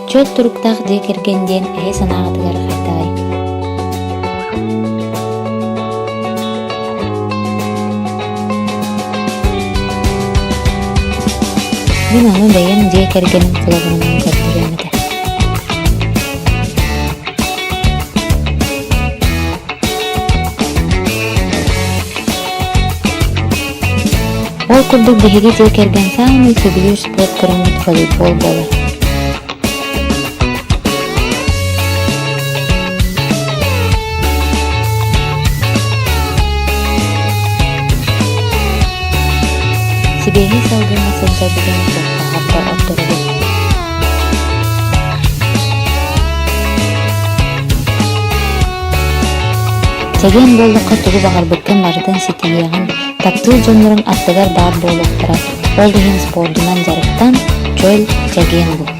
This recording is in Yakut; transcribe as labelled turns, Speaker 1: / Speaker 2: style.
Speaker 1: Чөл туруктаах дьиэ кэргэн диэн эһи санааҕытыгар хайдаҕый? Мин ону бэйэм дьиэ кэргэним холобурунан көрдөрүөм этэ. Ол курдук биһиги дьиэ кэргэн саамай сөбүлүүр спорт көрүҥмүт волейбол буолар. Сибиэһэй салгыҥҥа сылдьарбытын туохтааҕар да ордоробут. Чэгиэн буоллахха тугу баҕарбыккын барытын ситиһиэҕиҥ, таптыыр дьонноруҥ аттыгар баар буолуохтара, ол иһин спордунан дьарыктан, чөл, чэгиэн буол.